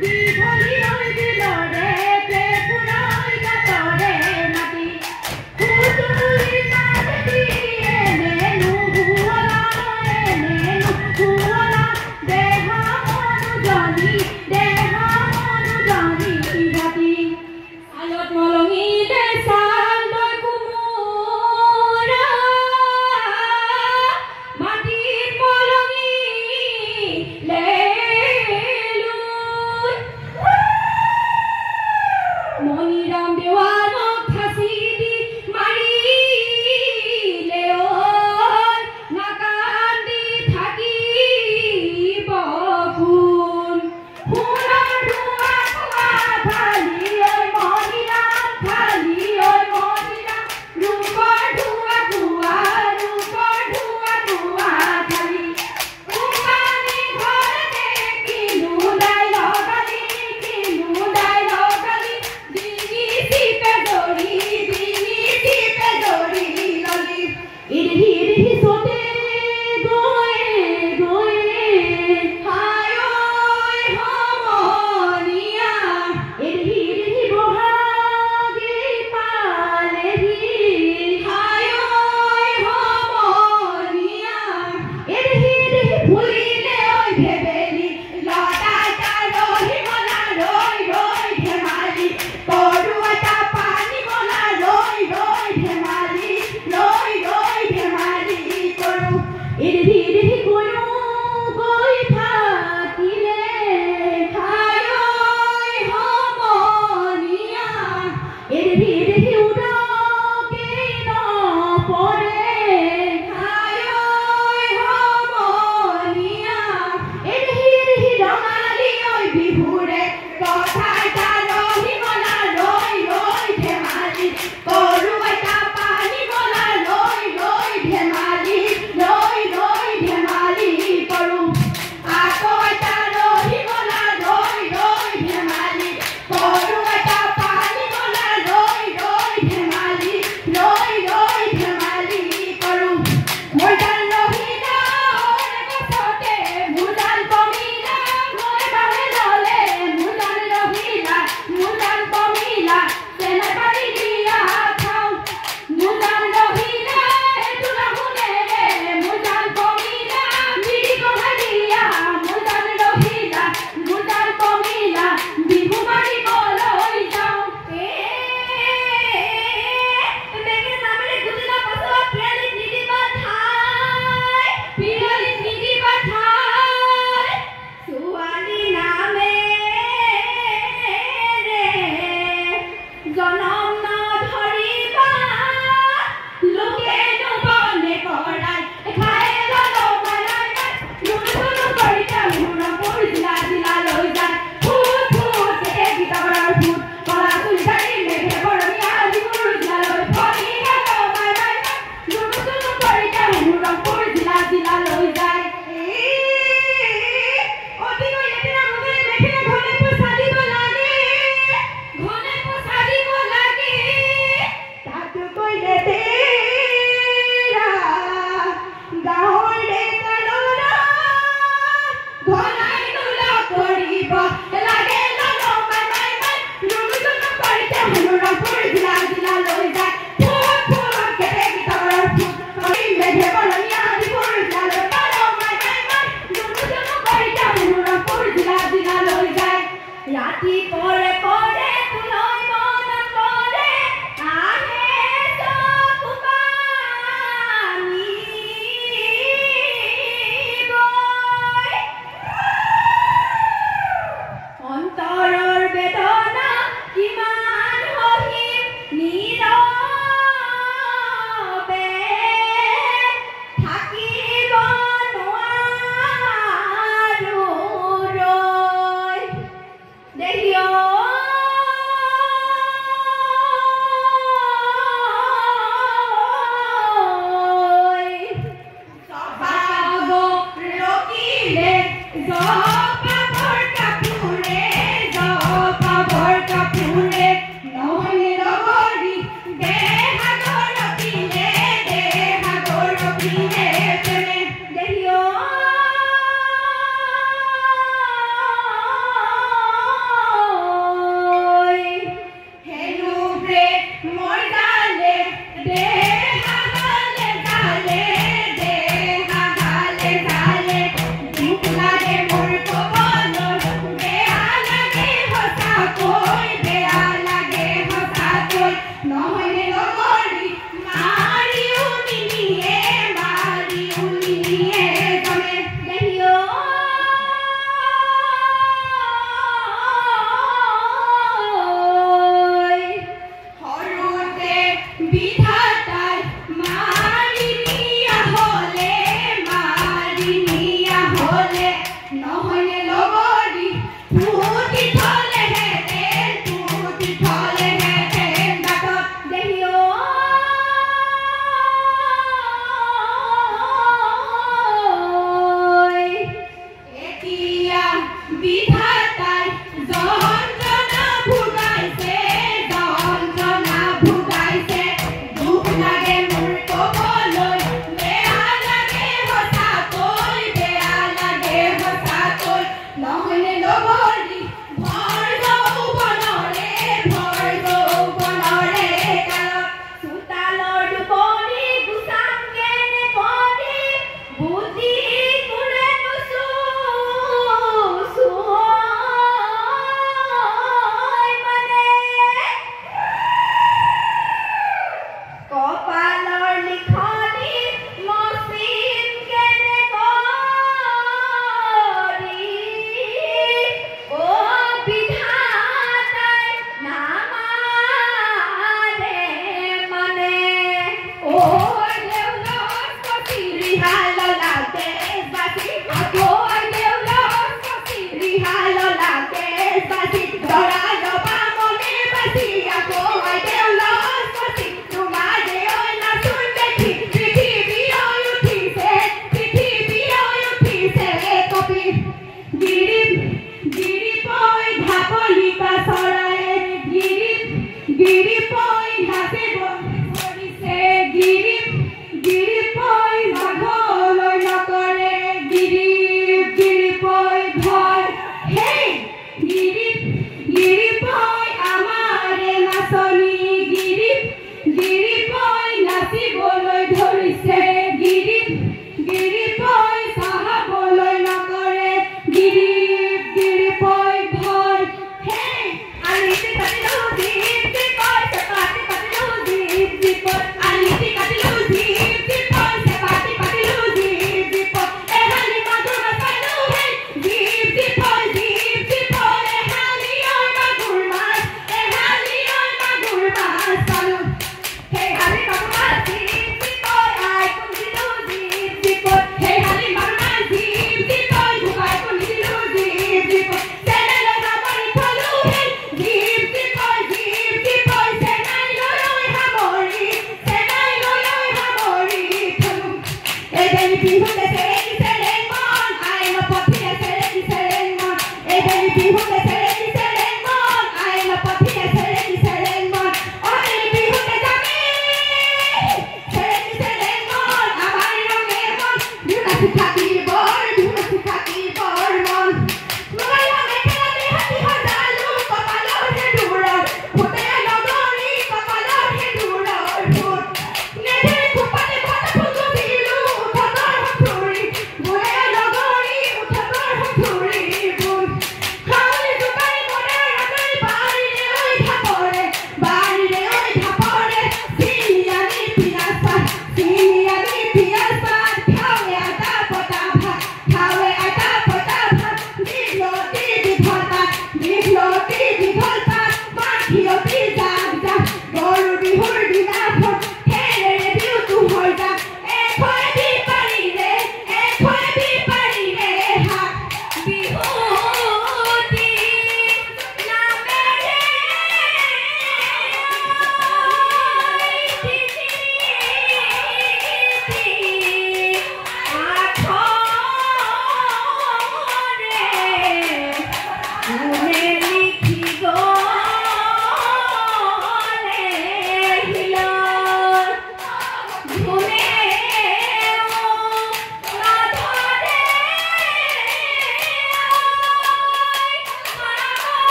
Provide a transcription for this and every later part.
দীঘলী ঐ বিলৰে কেঁকোৰাই গাঁতৰে মাটি সুতুলি মাত এনেনো শুৱলা এনেনো শুৱলা দেহা মনুজনী দেহা মনুজনী ভাতি ছালত মলঙিলে ছাল দৈ কোমোৰা মাটিত মলঙিলে লোণ মণিৰাম দেৱানক ফাঁচি দি মাৰিলে ঐ নাকান্দি থাকিব কোন সোণৰ ধোঁৱা খোৱা থালি ঐ মণিৰাম থালি ঐ মণিৰাম ৰূপৰ ধোঁৱা খোৱা ৰূপৰ ধোঁৱা খোৱা থালি কোম্পানী ঘৰতে কিনো দাই লগালি কিনো দাই লগালি ডিঙি চিপে ধৰি ডিঙি চিপে ধৰি ললি ইৰহি ইৰহি চোতে গয়ে গয়ে হায় ঐ সমনীয়া ইৰহি ইৰহি বহাগী পালেহি হায় ঐ সমনীয়া ইৰহি ইৰহি ফুলিলে ঐ ভেবেলি লতা এটা ৰহি মলা ৰৈ ৰৈ ধেমালি তৰু এটা পানী মলা ৰৈ ৰৈ ধেমালি ৰৈ ৰৈ ধেমালি কৰোঁ ইৰহি ইৰহি কোনো গৈ থাকিলে হায় ঐ সমনীয়া ইৰহি ইৰহি উদকে নপৰে হায় ঐ সমনীয়া ইৰহি ইৰহি ৰঙালী ঐ বিহুৰে কথা এটা ৰহি মলা ৰৈ ৰৈ ধেমালি তৰু এটা পানী মলা ৰৈ ৰৈ ধেমালি ৰৈ ৰৈ ধেমালি কৰোঁ আকৌ এটা ৰহি মলা ৰৈ ৰৈ ধেমালি তৰু এটা পানী মলা ৰৈ ৰৈ ধেমালি ৰৈ ৰৈ ধেমালি কৰোঁ মোৰ জাল ৰহিলা গছতে মোৰ জাল কমিলা মই বাহে ললে মোৰ জাল ৰহিলা মোৰ জাল কমিলা চেনাই পাৰি দিয়া খাওঁ মোৰ জাল ৰহিলা এইটো নাশুনেৰে মোৰ জাল কমিলা মিৰি কঢ়াই দিয়া মোৰ জাল ৰহিলা মোৰ জাল কমিলা বিহু মাৰিবলৈ যাওঁ বেঙেনা নামেৰে গুটিনা পাছত পিৰালিত নিদিবা ঠাই পিৰালিত নিদিবা ঠাই ছোৱালী নামেৰে জনম নধৰিবা লোকেনো বনে কৰাই খাই ললো মাৰাই ৰুণু চুণু কৰি ৰংপুৰ জিলা জিলালৈ যায় ফুট ফুট কেতেকী তগৰৰ ফুট কলা চুলি দাড়ি মেঘে বৰণীয়া ডিমৰু জিলালৈ ফণি গেলো মাৰাই ৰুণু চুণু কৰি ৰংপুৰ জিলা জিলালৈ যায় অতিকৈ লেতেৰা মুখেৰে মেখেলা ঘনে পোছা দিব লাগে ঘনে পোছা দিব লাগে তাতকৈ লেতেৰা গাঁৱৰ ডেকা ল'ৰা ঘনাই নোলা কৰিব লাগে ললো মাই মাই মাই ৰুণু চুণু কৰিতে ৰংপুৰ জিলা জিলালৈ যায় ফুট ফুট কেতেকী তগৰৰ ফুট মেঘে বৰণীয়া ডিমৰু জিলালৈ পাৰ মাই মাই মাই ৰুণু চুণু কৰিতে ৰংপুৰ জিলা জিলালৈ যায় ৰাতি পৰে পৰে তোলৈ মনত পৰে আহে চকু পানী বৈ অন্তৰৰ বেদনা কিমান সহিম নীৰৱে থাকিব নোৱাৰো ৰৈ দেহি ঐ জপাব ৰকিলে জপাবৰ কাপোৰে জপাবৰ কাপোৰে নহয় লগৰী দেহা গৰকিলে দেহা গৰকিলে প্ৰেমে দেহি ঐ। লাগে মোৰ ক'বলৈ, বেয়া লাগে সঁচাকৈ, বেয়া লাগে সঁচাকৈ। নহয়নে লগৰী, মাৰিও নিনিয়ে, মাৰিও নিনিয়ে জমে। দেহি ঐ, সৰুতে বিধাতাই মাৰি নিয়া হ'লে, মাৰি নিয়া হ'লে, নহয়নে লগৰী, পুতি থলেহেঁতেন, পুতি থলেহেঁতেন বাটত। দেহি ঐ, এতিয়া বিধাতাই যন্ত্ৰণা ভুগাইছে, যন্ত্ৰণা ভুগাইছে। দুখ লাগে মোৰ ক'বলৈ, বেয়া লাগে সঁচাকৈ, বেয়া লাগে সঁচাকৈ। নহয়নে লগৰী, ভৰ যৌৱনৰে, ভৰ যৌৱনৰে কালত। চোতালৰ দুপৰি গুচাম কেনে কৰি, বুদ্ধি কোৰে নুচুঁই মানে। কপালৰ লিখনি মচিম কেনে কৰি ঐ।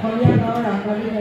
অসমীয়া গাঁৱৰ ৰান্ধনি।